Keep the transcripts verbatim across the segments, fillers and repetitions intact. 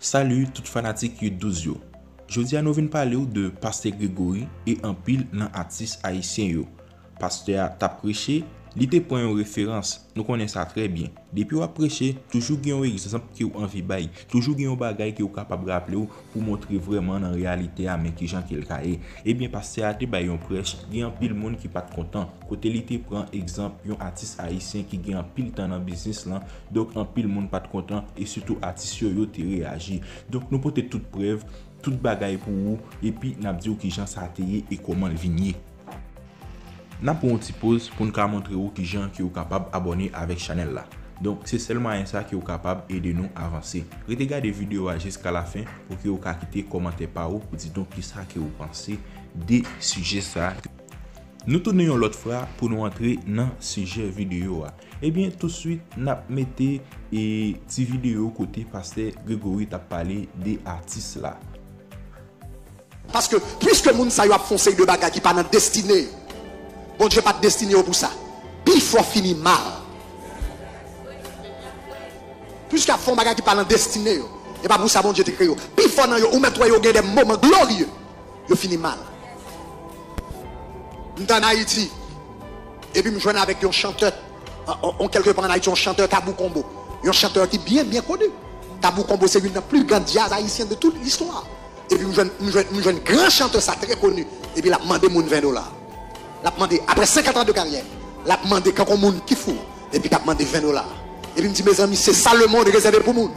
Salut tout fanatik Youth douz yo. Jodi a nou vin pale w de Pastè Gregory e anpil nan atis ayisyen yo. Pastè a t ap preche, li te pran yon referans. Nou konnen sa trè byen. Depi w ap preche, toujou gen yon egzanp ke w anvi bay. Toujou gen yon bagay ke w kapab raple w pou montre vrèman nan reyalite a men kijan ke l ka ye. Ebyen, pastè a te bay yon prèch, gen anpil moun ki pa t kontan. Kote li te pran egzanp yon atis ayisyen ki gen anpil tan nan biznis lan, donk anpil moun pa t kontan e sitou atis yo, yo te reyaji. Donk nou pote tout prèv, tout bagay pou ou, epi n ap di w kijan sa te ye e kòman l vin ye. N ap pran yon ti poz pou n ka montre w kijan ke w kapab abòne avèk chanèl la. Donk, se sèl mwayen sa ke w kapab ede nou avanse. Rete gade videyo a jiska lafen pou ke w ka kite kòmantè pa ou pou di donk kisa ke w panse de sijè sa. Nou tounen yon lòt fwa pou nou antre nan sijè videyo a. Ebyen, tousuit, n ap mete e, ti videyo kote Pastè Gregory t ap pale de atis la. Paske, piske moun sa yo ap fè yon seri de bagay ki pa nan destine yo, Bondye pa t destine yo pou sa. Pifò fini mal. Piske y ap fè yon bagay ki pa nan destine yo, e pa pou sa Bondye te kreye yo. Pifò nan yo, ou mèt wè yo gen de moman glorye, yo fini mal. M t ann Ayiti, epi m jwenn avèk yon chantè, an, an, an kèlke pa ann Ayiti, yon chantè Tabou Combo. Yon chantè ki byen, byen koni. Tabou Combo se youn nan pli gran djaz ayisyen de tout listwa. Epi m jwenn, m jwenn, m jwenn gran chantè sa trè koni. Epi l ap mande moun ven dola. L ap mande, apre senkant an de karyè, l ap mande kankou moun ki fou. Epi k ap mande ven dola. Epi m di, mezanmi, se sa lemonn rezève pou moun.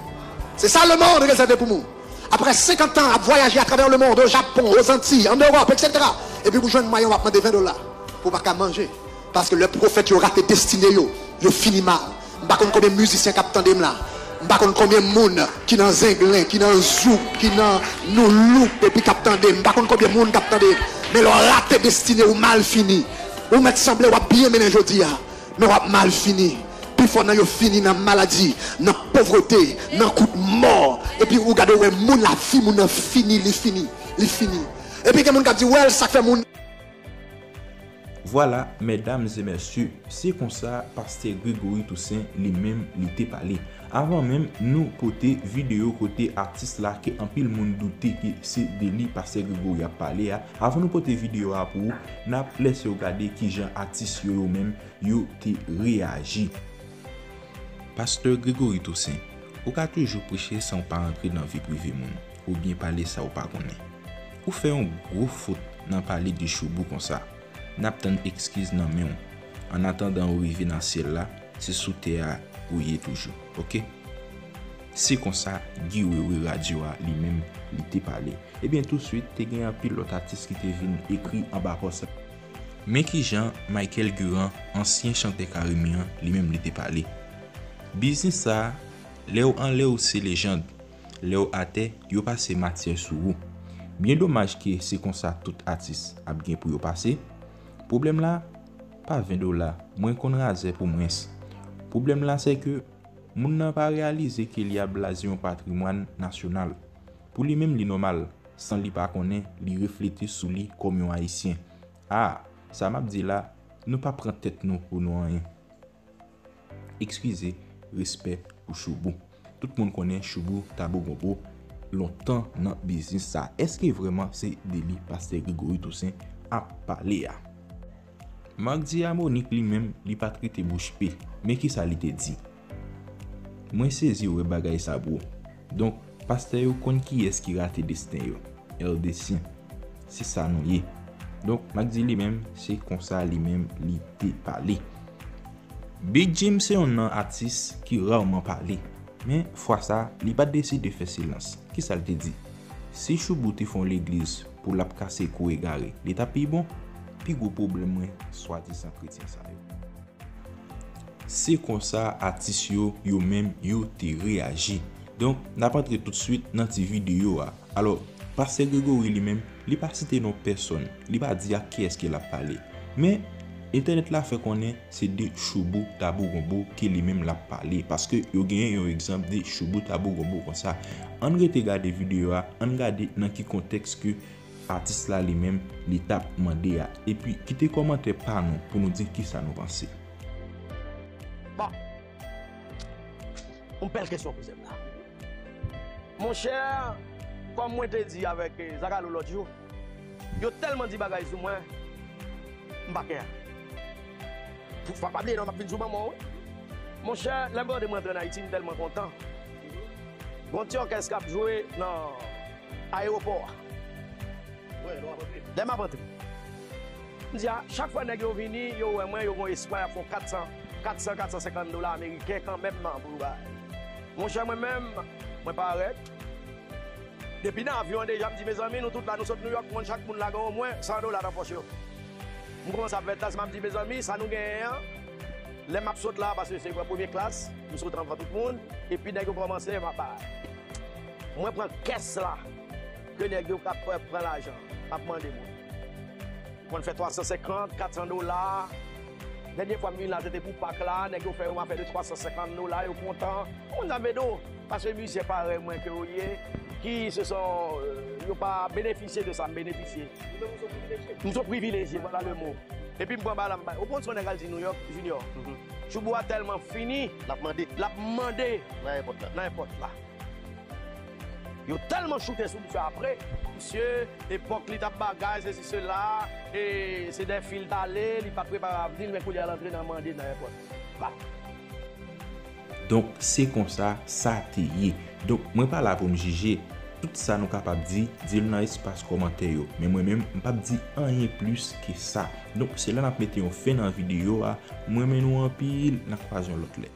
Se sa lemonn rezève pou moun. Apre senkant an ap vwayaje atravè lemonn, o Japon, o Zantiy, an Ewòp, etsetera. Epi pou jwenn mwayen w ap mande ven dola pou w pa ka manje. Paske lè pwofèt yo rate destine yo, yo fini mal. M pa konn konbyen mizisyen k ap tande m la. M pa konn konbyen moun ki nan zenglen, ki nan zouk, ki nan noulouk epi k ap tande m. M pa konn konbyen moun k ap tande m. Men lè w rate destine w, ou mal fini. Ou mèt sanble w ap byen mennen jodi a, men w ap mal fini. Pifò nan yo fini nan maladi, nan povrete, nan kout mò. Epi ou gade w wè moun, lavi moun nan fini, li fini, li fini. Epi gen moun k ap di, wè l, sa k fè moun. Vwala, medam e mesye, se konsa Pastè Gregory Toussaint li menm li te pale. Avan menm nou pote videyo kote atis la ke anpil moun doute ke se de li Pastè Gregory ap pale a, avan nou pote videyo a pou ou, n ap lese w gade kijan atis yo yo menm yo te reyaji. Pastè Gregory Toussaint, ou ka toujou preche san w pa rantre nan vi prive moun, oubyen pale sa w pa konnen. Ou fè yon gwo fot nan pale de Shoubou konsa. N ap tann ekskiz nan men w. Annatandan ou rive nan syèl la, se sou tè a ou ye toujou, oke? Se konsa Guy Wewe radyo a li menm li te pale. Ebyen tousuit, te gen anpil lòt atis ki te vin ekri anba pòs la. Men kijan Michael Guran, ansyen chantè Carimi an, li menm li te pale. Biznis sa a, lè w anlè ou se lejand, lè w atè, yo pase matyè sou ou. Byen domaj ke se konsa tout atis ap gen pou yo pase. Pwoblèm la, pa ven dola, mwen konn razè pou mwens. Pwoblèm la se ke moun nan pa reyalize ke li ap blaze yon patrimwàn nasyonal. Pou li menm li nòmal, san li pa konnen, li reflete sou li kòm yon ayisyen. A, sa m ap di la, nou pa pran tèt nou pou nou anyen. Ekskize, respè pou Shoubou. Tout moun konnen Shoubou Tabou Gonbo lontan nan biznis sa. Èske vrèman se de li Pastè Gregory Toussaint ap pale a? Marc Diamonik li menm, li pa t rete bouch be. Men kisa li te di? Mwen sezi wè bagay sa bro. Donk, pastè yo konn kiyès ki rate desten yo. L D C. Se sa nou ye. Donk, Marc Di li menm, se konsa li menm li te pale. Big Jim se yonn nan atis ki raman pale. Men, fwa sa, li pa t deside fè silans. Kisa l te di? Si Shoubou te fè yon legliz pou l ap kase kou egare, li t ap pi bon? Pi gwo pwoblèm mwen swadizan kretyen sa yo. Se konsa atis yo, yo menm, yo te reyaji. Donk, n ap antre toutswit nan ti videyo a. Alò, Pastè Gregory li menm, li pa site non pèsonn, li pa di ak kiyès ke l ap pale. Men, entènèt la fè konnen se de Shoubou Tabou Gonbo ke li menm l ap pale, paske yo genyen yon egzanp de Shoubou Tabou Gonbo konsa. Ann rete gade videyo a, ann gade nan ki kontèks ke atis la li menm, li t ap mande a. Epi, kite kòmantè pa nou pou nou di kisa nou panse. Bon. Yon bèl kesyon w poze m la. Monchè, kòm mwen te di avèk eh, Zakalo lòt jou, yo tèlman di bagay sou mwen, m pa kè. Pou pa bliye non, m ap vin sou manman w wi. Monchè, lè m rantre mwen antre ann Ayiti, m tèlman kontan. Gon ti òkès k ap jwe nan ayewopò a. Lè m ap antre, m di a, chak fwa nèg yo vini, yo wè mwen, yo gon espwa, y ap fè yon kat san, kat san, kat san senkant dola ameriken kanmenm nan pou yo bay. Monchè, mwen menm, mwen parèt. Depi nan avyon an deja, m di, mezanmi, nou tout la, nou sot Nouyòk, moun, chak moun la gen omwen san dola nan pòch yo. M kòmanse ap fè tas, m ap di, mezanmi, sa nou genyen an, lè m ap sot la, paske se premye klas, m sot anvan tout moun, epi nèg yo kòmanse, m ap bay. Mwen pran kès la, ke nèg yo ka pran, pran lajan, m ap mande moun. Konn fè twa san senkant, kat san dola. Dènye fwa m vin la, se te pou Pak la, nèg yo fè yon afè de twa san senkant dola, yo kontan. Ou konn sa m vle di w? Paske mizè parèy mwen ke yo ye, ki se son, euh, yo pa benefisye de sa m benefisye. M se yon privilejye, vwala le mo. Epi m pran bal la, m bay. Ou konn se yon nèg al di Nouyòk, Junior. Tchoubou a tèlman fini, l ap mande. L ap mande nan ayewopò la. Yo tèlman choute sou misye apre. Misye, epòk li t ap bagay, sesi, sela, e se dè fi l t ale, li pa t prepare avni l, men kounye a l antre nan mande nan ayewopò. Ba. Donk, se konsa sa te ye. Donk, mwen pa la pou m jije. Tout sa nou kapab di, di l nan espas kòmantè yo. Men mwen menm, m p ap di anyen plis ke sa. Donk, se la n ap mete yon fen nan videyo a. M renmen nou anpil, n ap kwaze yon lòt lè.